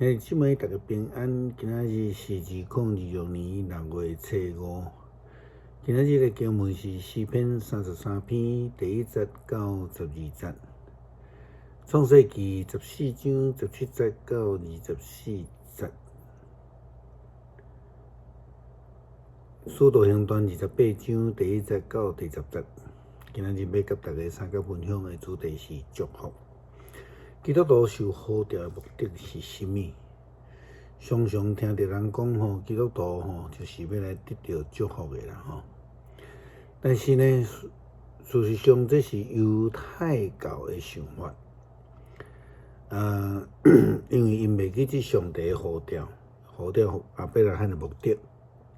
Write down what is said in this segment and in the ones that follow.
兄弟姊妹，大家平安。今仔日是2026年6月初五。今仔日的經文是詩篇33篇第1節到12節，創世記14章17節到24節，使徒行傳28章第1節到第10節。今仔日欲佮大家相佮分享的主題是祝福。基督徒受呼召的目的是啥物？常常聽著人講吼，基督徒吼就是欲來得著祝福的啦吼。但是呢，事實上這是猶太教的想法。因為𪜶袂記這上帝的呼召，呼召亞伯拉罕的目的，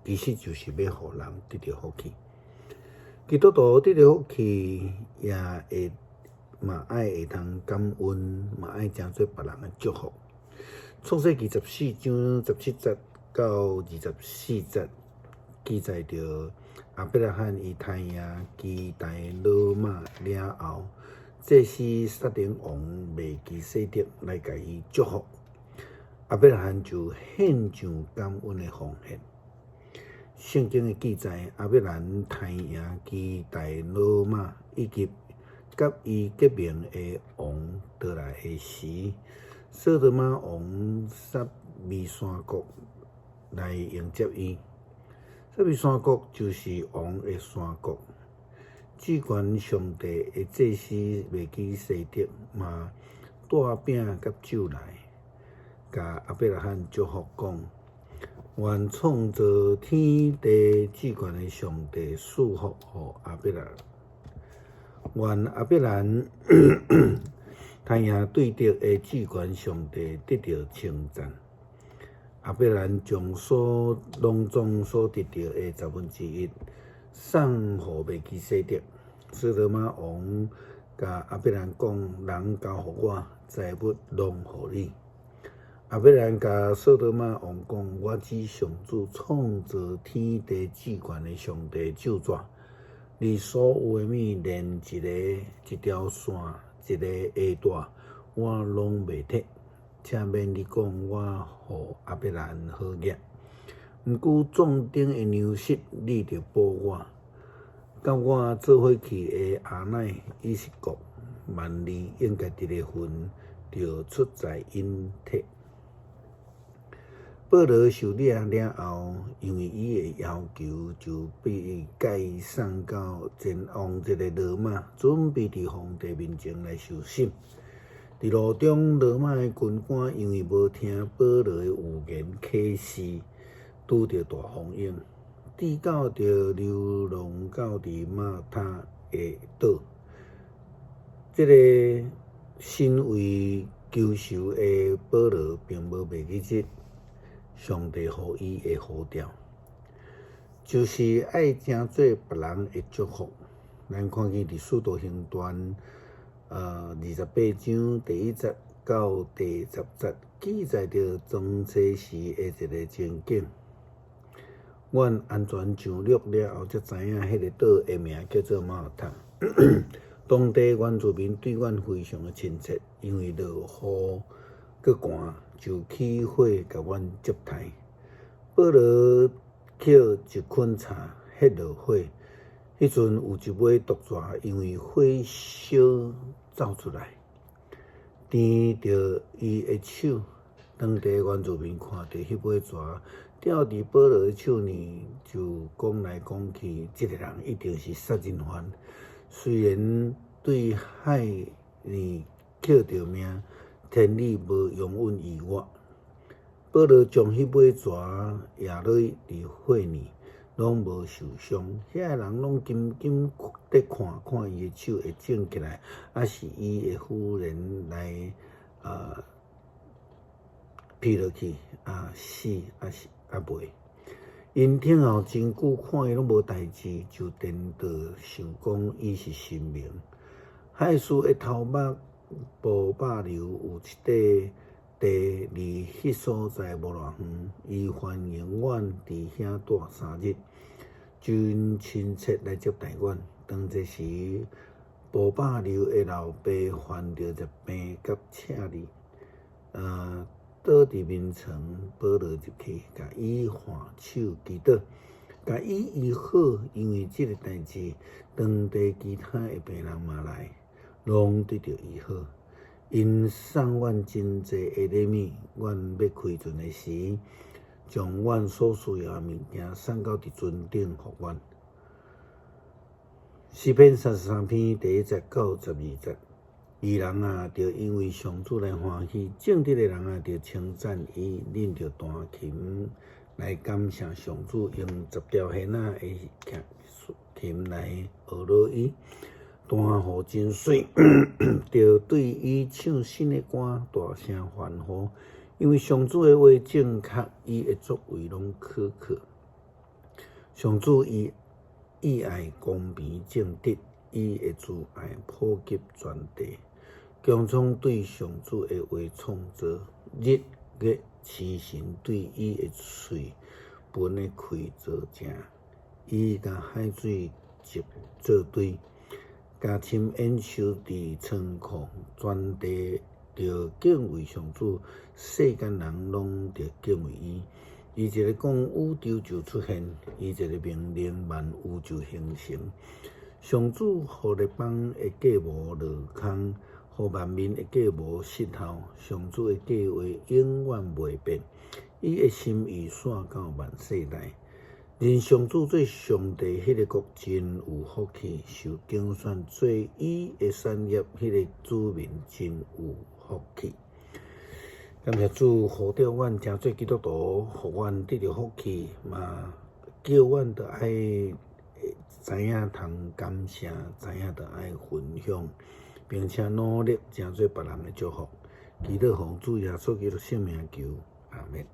其實就是欲予人得著福氣。基督徒得著福氣，也會嘛愛會通感恩，嘛愛成做別人的祝福。創世記14章17節到24節記載著亞伯拉罕伊刣嬰期待羅馬了後，祭司撒冷王麥基洗德來共伊祝福，亞伯拉罕就獻上感恩的奉獻。聖經的記載，亞伯蘭刣嬰期待羅馬以及佮伊結盟的王倒來的時，索多瑪王撒微山國來迎接伊。撒微山國就是王的山國。至懸上帝的祭司麥基洗德嘛帶餅佮酒來，共亞伯拉罕祝福講：願創造天地至懸的上帝賜福予亞伯蘭。願亞伯蘭刣嬰對得的至懸上帝得著稱讚。亞伯蘭將所攏總所得著的1/10送予麥基洗德。索多瑪王共亞伯蘭講：人交予我，財物攏予你。亞伯蘭共索多瑪王講：我指上主創造天地至懸的上帝咒詛，你所有的物，連一个一條線，一个鞋帶，我攏袂提，請免你講我予亞伯蘭好額。毋過壯丁的糧食，你著補我。佮我做伙去的阿乃、以實各、幔利應該得的份，著出在𪜶提。保羅受掠了後，因為伊的要求，就被解送到前往這个羅馬，準備佇皇帝面前來受審。佇路中，羅馬的軍官因為無聽保羅的預言啟示，拄著大風湧，直到著流浪到佇馬耳他的島。這个身為囚囚的保羅，並無袂記這上帝予伊的呼召，就是愛成做別人的祝福。咱看見佇使徒行傳，28章第1節到第10節記載著當這時的一个情景。阮安全上陸了後，才知影彼个島的名叫做馬耳他。當地原住民對阮非常的親切，因為落雨閣寒，就起火共阮接待。保羅抾一捆柴，彼著火，彼陣有一尾毒蛇因為火燒走出來，纏著伊的手。當地原住民看著彼尾蛇吊佇保羅的手呢，就講來講去，這个人一定是殺人犯。雖然對海裡抾著命，天理無容允伊活。保羅將彼尾蛇壓落佇火裡，攏無受傷。遐个人攏緊緊佇看，看伊的手會腫起來，抑是伊會忽然來飛落去啊死，抑是猶未。𪜶等候真久，看伊攏無代誌，就顛倒想講伊是神明。海事的頭目布百流有一塊地離彼所在無偌遠，伊歡迎阮佇遐蹛3日，真親切來接待阮。當這時，布百流的老爸患著疾病佮赤痢，倒佇眠床，保羅入去，共伊按手祈禱，共伊醫好。因為這个代誌，當地其他的病人嘛來，攏得著醫好。𪜶送阮真濟的禮物，阮欲開船的時，將阮所需要的物件送到佇船頂予阮。詩篇33篇第1節到12節，義人啊，著因為上主來歡喜；正直的人啊，著稱讚伊。恁著彈琴來感謝上主，用十條弦仔的琴來呵咾伊。彈予真媠，著對伊唱新的歌，大聲歡呼。因為上主的話正確，伊的作為攏可靠。上主伊喜愛公平正直，伊的慈愛普及全地。穹蒼對上主的話創造，日月星辰對伊的喙分的氣做證。伊共海水集做堆，共深淵收佇倉庫，全地著敬畏上主，世間人攏著敬畏伊。伊一个講，宇宙就出現；伊一個命令，萬有就形成。上主予列邦的計謀落空，予萬民的計謀失效。上主的計劃永遠袂變，伊的心意紲到萬世代。認上主做上帝，彼个國真有福氣；受揀選做伊的產業，彼个子民真有福氣。感謝主，呼召阮成做基督徒，予阮得著福氣，嘛叫阮著愛知影通感謝，知影著愛分享，並且努力成做別人的祝福。祈禱奉主耶穌基督聖名求，阿們。